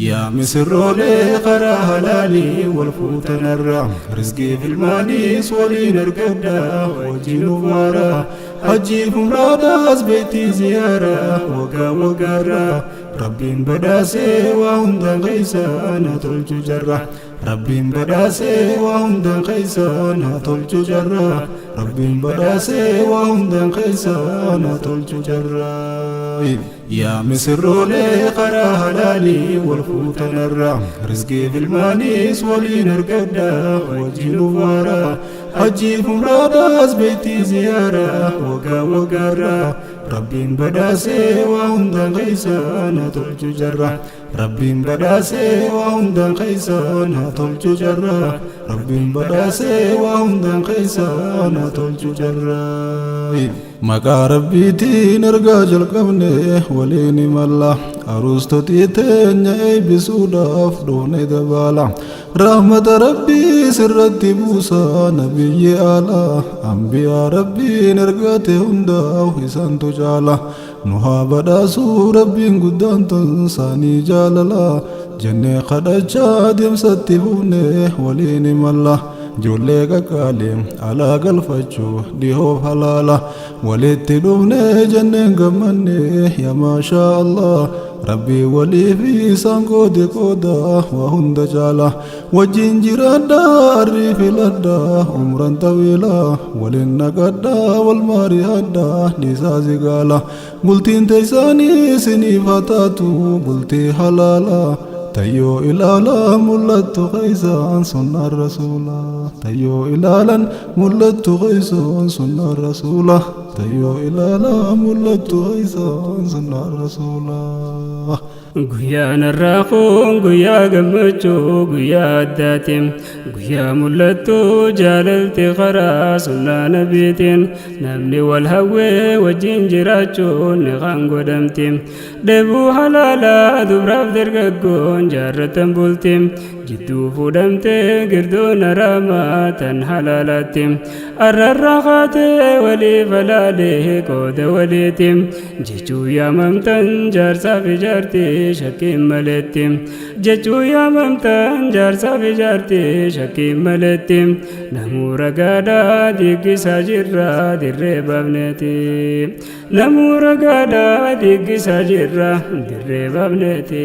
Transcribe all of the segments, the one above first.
Yaa misirroolee karaa halaalii wal fuutanarra, rizqiif ilmaaniis waliin argadhaa, wajjin uwwaara, hajjiif umraadhaas beektii ziyaaraa waggaa waggaarraa. Rabbiin badhaasee waa hundaan keessa na tolchu jarra. Rabbiin badhaasee waa hundaan keessa na tolchu jarra. Rabbiin badhaasee waa hundaan keessa na tolchu jarra. Yaa misirroolee karaa halaalii wal fuutanarra, rizqiif ilmaaniis waliin argadhaa, wajjin uwwaara, hajjiif umraadhaas beektii ziyaaraa waggaa waggaarraa. Rabbiin badhaasee waa hundaan keessa na tolchu jarra. Rabbiin badhaasee waa hundaan keessa na tolchu jarra. Rabbiin badhaasee waa hundaan keessa na tolchu jarra. Maqaa Rabbiitiin ergaa jalqabne waliin imalla, aruustotii teenya eebbisuudhaaf dhufne dabaala. Rahmata Rabbii sirratti buusa, nabiyyi ala ambiyaa Rabbiin ergate hundaaf isantu caala. Nu haa badhaasuu Rabbiin guddaan tan saanii jaalala jennee kadhachaa deemsatti fufne waliin imalla. Ijoollee qaqqaalee alaa galfachuu dhihoof halaala walitti dhufne jenneen gammanne, yaa maashaa Allah. Rabbii walii fi isaan qoode qooda waa hunda caala. Wajjin jiraadha, arrii filadha, umran xawiila waliin naqadha, wal maari'adha, dhiisaa zigaala. Bultiin teessaanii isiniif haa taatu bultii halaala. Tayyoo ilaalaa mul'attu keessaan sunnaan rasuula. Tayyoo ilaalan mul'attu keessaan sunnaan rasuula. Tayyoo ilaalaa mul'attu keessaan sunnaan rasuula. Guyyaan har'aa kun guyyaa gammachuu, guyyaa addaati. Guyyaa mul'attu jaalalti karaa sunnaa nabiitiin namni wal hawwee wajjin jiraachuun ni kan godhamti. Dheebuu halaalaa dubraaf dargaggoon jaarratan bulti. Jidduu fuudhamtee girdoon haraamaa tan halaalaatti. Arrarraa kaatee waliif halaalee qooda waliiti. Jechuu yaamamtan jaarsaaf ijaartii shakkiin maletti. Jechuu yaamamtan jaarsaaf ijaartii shakkiin maletti. Namuu ragaadhaa diiggisaa jirra dirree baafneeti. Namuu ragaadhaa diiggisaa jirra dirree baafneeti.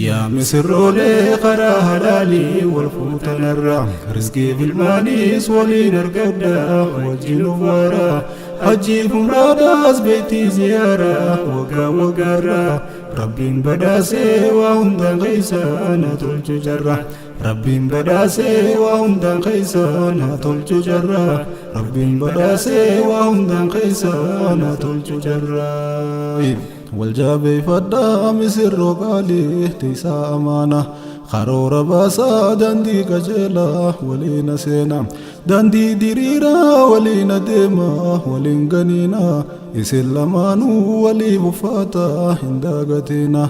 Yaa misirroolee karaa halaalii wal fuutanarra, rizqiif ilmaaniis waliin argadhaa, wajjin uwwaara, hajjiif umraadhaas beektii ziyaaraa waggaa waggaarraa. Rabbiin badhaasee waa hundaan keessa na tolchu jarra. Rabbiin badhaasee waa hundaan keessa na tolchu jarra. Rabbiin badhaasee waa hundaan keessa na tolchu jarra. Wal jaabeeffadhaa misirroo qaalii, tiisaa amaana. Karoora baasaa daandii qajeelaa waliin seena. Daandii diriiraa waliin adeema, waliin ganiina. Isin lamaanuu waliif uffata hin dagatina.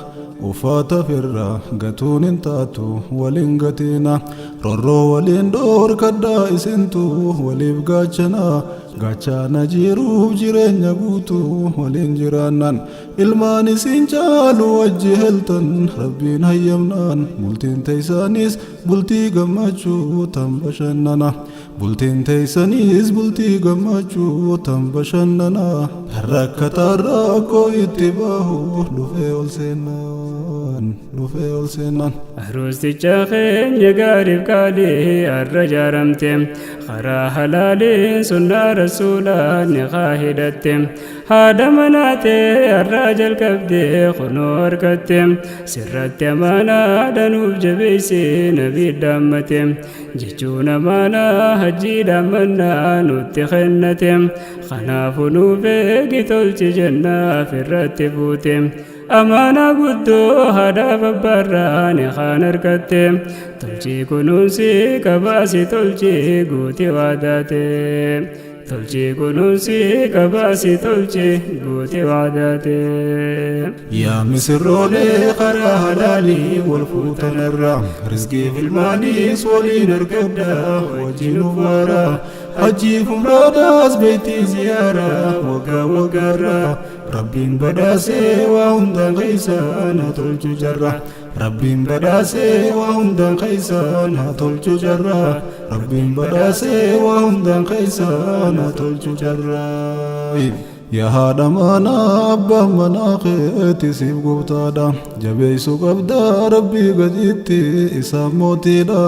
Uffata firra gatuun hin taatu, waliin gatina. Rorroo waliin dhoorkadhaa, isintu waliif gaachana. Gaachana jiruuf jireenya guutuu waliin jiraannan. Ilmaan isin caalu wajji heltan Rabbiin hayyamnaan. Bultiin teessaniis bultii gammachuu tan bashannana. Bultiin teessaniis bultii gammachuu tan bashannana. Rakkataan rakkoo itti bahu dhufee ol seenaan, dhufee ol seenaan. Aruusticha keenya gaariif qaalii har'a jaaramte, karaa halaaliin sunnaa rasuulaa ni haa hidhatte. Haadha manaatee har'aa jalqabdee kunoo harkatte, sirratti amaanaa danuuf jabeessee nabii dhaammate. Jechuun amaanaa hajjii dhaammannaa nutti kennate. Kanaafuu nuuf eegi tolchi jennaaf irratti fuute. Amaanaa guddoo haadhaaf abbaarraa ni kaan harkatte. Tolchii kunuunsi qabaasi, tolchii guuti waadaate. Tolchii kunuunsi qabaasi, tolchi guuti waadaate. Yaa misirroolee karaa halaalii wal fuutanarra, rizqiif ilmaaniis waliin argadhaa, wajjin uwwaara, hajjiif umraadhaas beektii ziyaaraa waggaa waggaarraa. Rabbiin badhaasee waa hundaan keessa na tolchu jarra. Rabbiin badhaasee waa hundaan keeysaan haa tolchu jarraa. Rabbiin badhaasee waa hundaan keeysaan haa tolchu jarraa. Yaa haadha manaa, abbaan manaa keeti siif gooftaadha. Jabeessuu qabda Rabbii gaditti isaan mootiidha.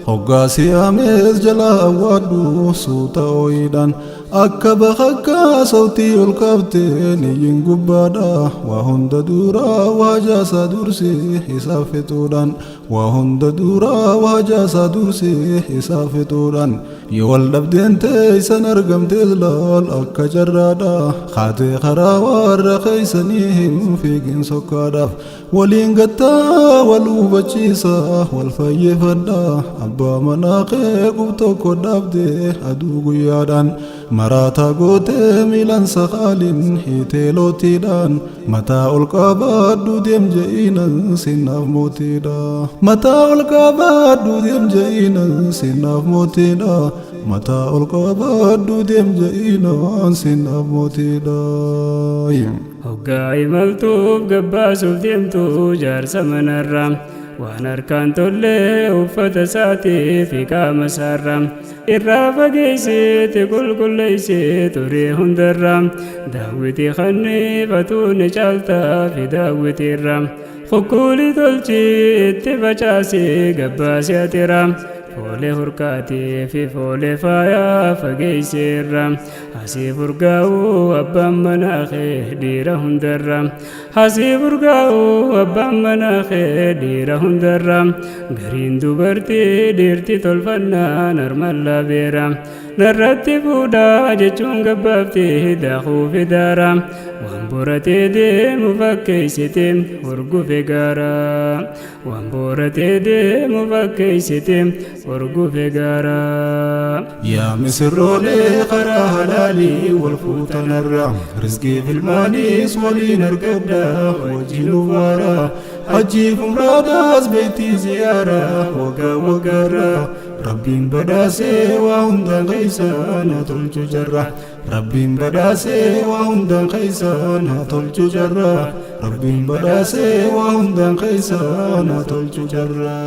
Hoggaa siyaamees jalaa awwaadhu suuta ooyiidhaan. Akka bakakkaa sautii ol kaaftee niyyiin gubbaadha. Waa hunda duraa waajaasaa dursi isaaf fixuudhaan. Waa hunda duraa waajaasaa dursi isaaf fixuudhaan. Yoo wal dhabdeen teessan argamtees laal akka carraadha. Kaatee karaa warra keeysanii hin fiigin sokkaadhaaf. Waliin gattaa wal hubachiisa wal fayyifadha. Abbaa manaa kee qub tokko dhaabdee aduu guyyaadhaan. Maraataa gootee miilan saqaaliin hiitee lootiidhaan. Mataa ol qabaadhu deem je'iinan sinnaaf mootiidha. Mataa ol qabaadhu deem je'iinan sinnaaf mootiidha. Mataa ol qabaadhu deem je'iinan sinnaaf mootiidha. Hoggaa imaltuuf gabbaasuuf deemtu jaarsa manarra, waan harkaan tollee uffata isaatii fi qaama isaarra irraa fageessite qulqulleessee turee hundarra. Daawwitii kanniifatu ni caaltaa fi daawwitiirra kukkuulii tolchii itti facaasee gabbaasee atira. Foolee hurkaatii fi foolee faayaa fageesseerra. Asii furgaa'uu abbaan manaa kee dhiira hundarra. Asii furgaa'uu abbaan manaa kee dhiira hundarra. Gariin dubartii dhiirti tolfannaan harmaan laabeera. Narratti fuudhaa jechuun gabbaabti daakuu fidaara. Waan boratee deemu fakkeessite hurgufe gaara. Waan boratee deemu fakkeessite hurgufe gaara. Yaa misirroolee, karaa halaalii wal fuutanarra, rizqii filmaaniis waliin argadha, wajjin waara. Hajjiif umraadhaas beektii ziyaaraa waggaa waggaarra. Rabbiin badhaasee waa hundaan keeysaan haa tolchu jarra. Rabbiin badhaasee waa hundaan keeysaan haa tolchu jarra. Rabbiin badhaasee waa hundaan keeysaan haa tolchu jarra.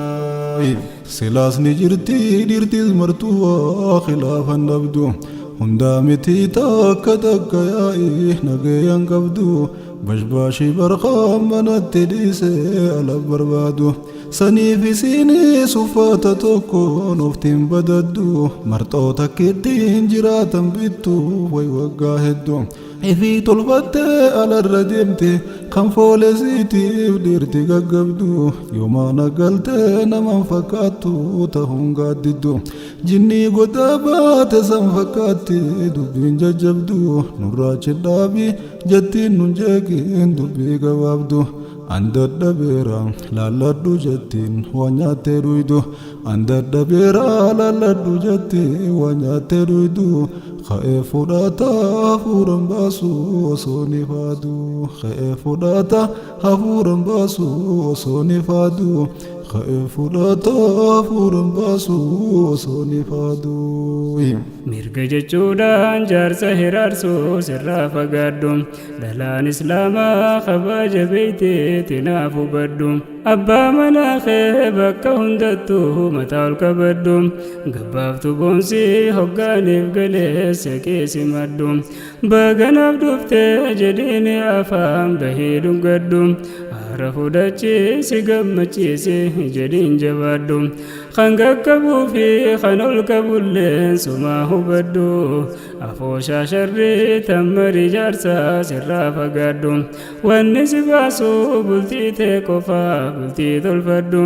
Silaas ni jirti dhiirtis martuu khilaafan dhabdu. Hundaa miti, takka takka yaa'ii nagayaan qabdu. Bashbaashii barqaa manatti dhiisee ala barbaadu. Saniif isiinis uffata tokkoon oftiin badaddu. Marxoota kittiin jiraatan bittu way waggaa hedduu. Ifii tolfattee alarra deemte kan foolesiitiif dhiirti gaggabdu. Yoomaan galtee naman fakkaattu ta'uun gaaddiddu. Jinnii godaa baate san fakkaatti dubbiin jajjabdu. Nurraachi dhaabi jettiin nun jeeqin dubbii gabaabdu. An dadhabeera laalladhu jettiin waan nyaattee dhuydu. An dadhabeera laalladhu jettiin waan nyaattee dhuydu. Ka'ee fudhata hafuuran baasu osoo ni faadu. Ka'ee fudhata hafuuran baasu osoo ni faadu. Ka'ee fudhata hafuuran baasu osoo ni faadu. Mirga jechuudhaan jaarsa hiraarsuu sirraa fagaadhu. Dhalaan Islaamaa kabaja beeytee tinaaf hubadhu. Abbaa manaa kee bakka hundattuu mataa ol qabadhu. Gabbaaftu boonsii hoggaaniif galee seqee simadhu. Baganaaf dhuftee jedhiini afaan bahii dhungadhu. Haara fudhachiisi gammachiisi jedhiin jabaadhu. Kan qaqqabuu fi kan ol qabulleen sumaa hubadhu. Afooshaa sharrii tammarii jaarsaa sirraa fagaadhu. Wanni si baasu bultii tee qofaa, bultii tolfadhu.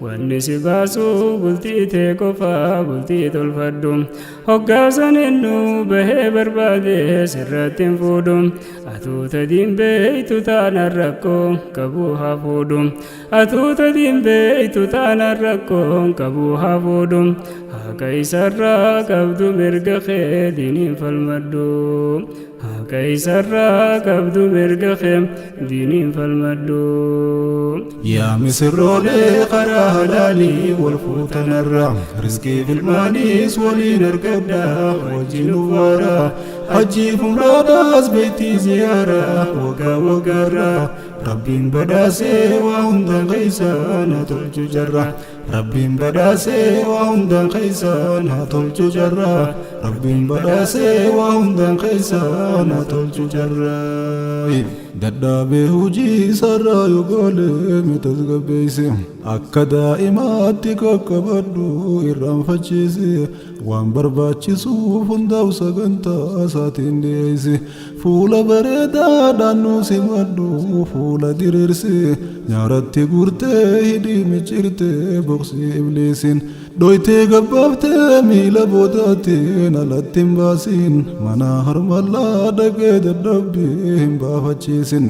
Wanni si baasu bultii tee qofaa, bultii tolfadhu. Hoggaasan innu bahee barbaade sirratti hin fuudhu. Atuuta diinbeeytu taanaan rakkoo qabuu haa fuudhu. Atuuta diinbeeytu taanaan rakkoo qabuu haa fuudhu. Haqa isarraa qabdu mirga kee diiniin falmadhu. Haqa isarraa qabdu mirga kee diiniin falmadhu. Yaa misirroolee karaa halaalii wal fuutanarra, rizqiif ilmaaniis waliin argadha, wajjin uwwaara, hajjiif umraadhaas beektii ziyaara waggaa waggaarra. Rabbiin badhaasee waa hundaan keessaan haa tolchu jarra. Rabbiin badhaasee waa hundaan keessaan haa tolchu jarra. Rabbiin badhaasee waa hundaan keessaan haa tolchu jarra. Dadhabee hojii isarraa yoo goolee mi tasgabbeesse, akka daa'imaatti qaqqabadhu irraanfachiise, waan barbaachisuuf hundaa'u sagantaa isaatiin dhiyeesse, fuula bareedaadhaan nu simadhu, fuula diriirse, nyaaratti guurtee hidhii micciirtee boqsii ibliisiin dhoytee gabbaaftee miila boodaatiin alatti hin baasiin, mana harmallaa dhaqee dadhabbii hin baafachiisin.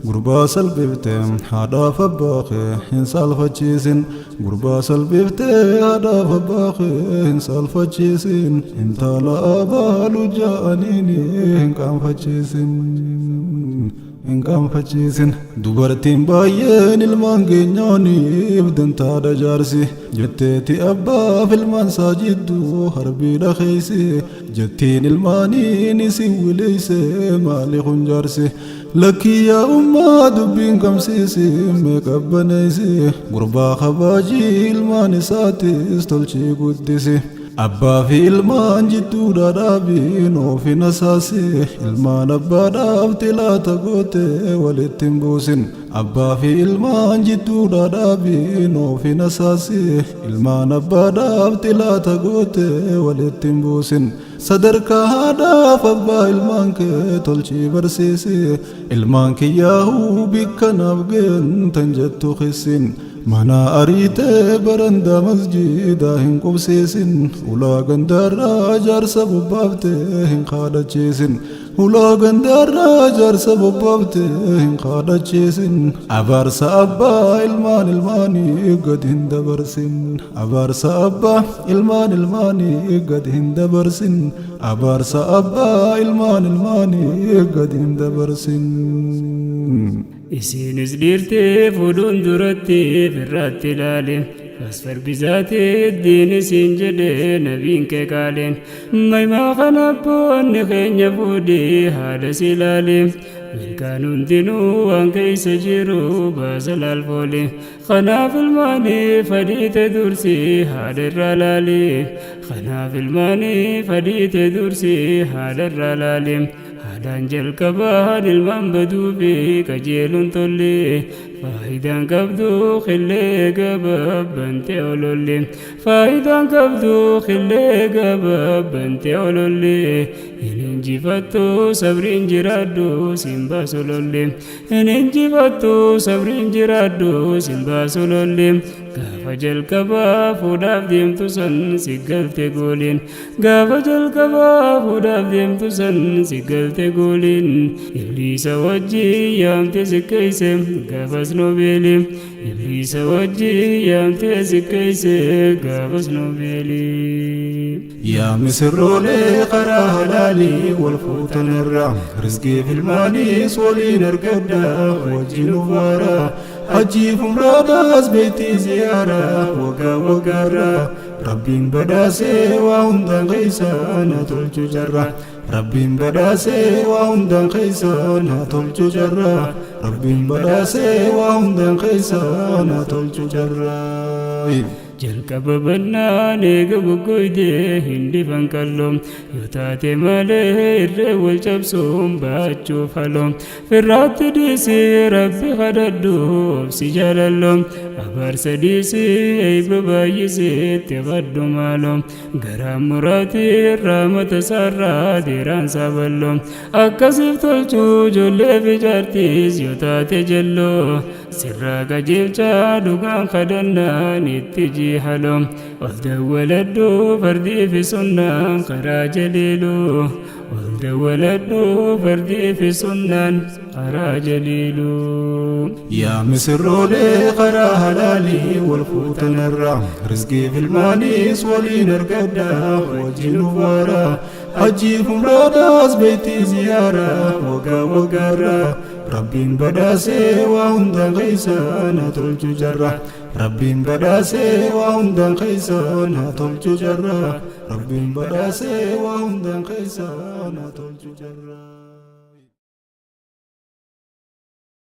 Gurbaa salphiftee haadhaaf abbaa kee hin saalfachiisin. Gurbaa salphiftee haadhaaf abbaa kee hin saalfachiisin. Intala abaalu ja'aniin hin qaanfachiisin, hin qaanfachiisin. Dubartiin baay'een ilmaan keenyaaniif dantaadha jaarsi jetteeti abbaaf ilmaan isaa jidduu harbiidha keeysi jettiin, ilmaaniin isin wileyse maali kun jaarsi? Lakkii yaa ummaa, dubbiin qabsiisi mee qabbaneeysi. Gurbaa kabaajii, ilmaan isaatis tolchii guddisi. Abbaa fi ilmaan jidduudha dhaabiin oofin asaasi. Ilmaan abbaadhaaf tilaata goote walitti hin buusin. Abbaa fi ilmaan jidduudha dhaabiin oofin asaasi. Ilmaan abbaadhaaf tilaata goote walitti hin buusin. Sadarkaa haadhaaf abbaa ilmaan kee tolchii barsiisi. Ilmaan kiyyaahuu bikkanaaf ga'an tan jettu kissin. Mana ariitee barandaa masjiidaa hin qubsiisin. Ulaa gandaarraa jaarsa bobbaaftee hin kaadhachiisin. Ulaa gandaarraa jaarsa bobbaaftee hin kaadhachiisin. Abaarsa abbaa ilmaan ilmaanii gad hin dabarsin. Abaarsa abbaa ilmaan ilmaanii gad hin dabarsin. Abaarsa abbaa ilmaan ilmaanii gad hin dabarsin. Isiinis dhiirtee fuudhuun duratti firraatti ilaale. Fasfar bizaatee diin isiin jedhe nabiin kee qaaleen. Maymaa kana abboonni keenya fuudhii haadha si ilaale. Milkaan hundinuu waan keessa jiru baasa laalfoole. Kanaaf ilmaanii fadhiite dursi haadha irraa laale. Kanaaf ilmaanii fadhiite dursi haadha irraa laale. Haadhaan jalqabaan ilmaan baduu fi qajeeluun tolle. Faayidaan qabdu qillee gabaabante ololle. Faayidaan qabdu qillee gabaabante ololle. Hin injifattu sabriin jiraadhu siin baasu lolle. Hin injifattu sabriin jiraadhu siin baasu lolle. Gaafa jalqabaa fuudhaaf deemtu san si galte gooliin. Gaafa jalqabaa fuudhaaf deemtu san si galte gooliin. Ibliisa wajji yaamte si keeyse gaafas noobeeli. Ibliisa wajji yaamte si keeyse gaafas noobeeli. Yaa misirroolee karaa halaalii wal fuutanirra, rizqiif ilmaaniis waliin argadha, wajjin uwwaara, hajjiif umraadhaas beektii ziyaara waggaa waggaarra. Rabbiin badhaasee waa hundaan keessaan haa tolchu jarra. Rabbiin badhaasee waa hundaan keessaan haa tolchu jarra. Rabbiin badhaasee waa hundaan keessaan haa tolchu jarra. Jalqaba bannaan eega goggoydee hin dhifan qalloo, yoo taate malee irree wal cabsuun baachuuf haloo. Firraatti dhiisii rabbi kadhadhu, obsi jaalalloo. Abaarsa dhiisii eebba baay'isiitti kadhu maaloo. Garaan muraatii irraa mata isaarraa deeraan saaballoo. Akkasiif tolchuu ijoollee fi jaartiis yoo taate jalloo. Sirraa qajeelchaa dhugaan kadhannaan itti jihaloo. Ol dawwaladhu fardii fi sunnaan karaa jaliiluu. Ol dawwaladhu fardii fi sunnaan Karaa jaliiluu. Yaa misirroolee karaa halaalii wal fuutanarra, rizqiif ilmaaniis waliin argadha, wajjin waara, hajjiif umraadhaas beektii ziyaara waggaa waggaarra. Rabbiin badhaasee waa hundaan keessa na tolchu jarra. Rabbiin badhaasee waa hundaan keessa na tolchu jarra. Rabbiin badhaasee waa hundaan keessa na tolchu jarra.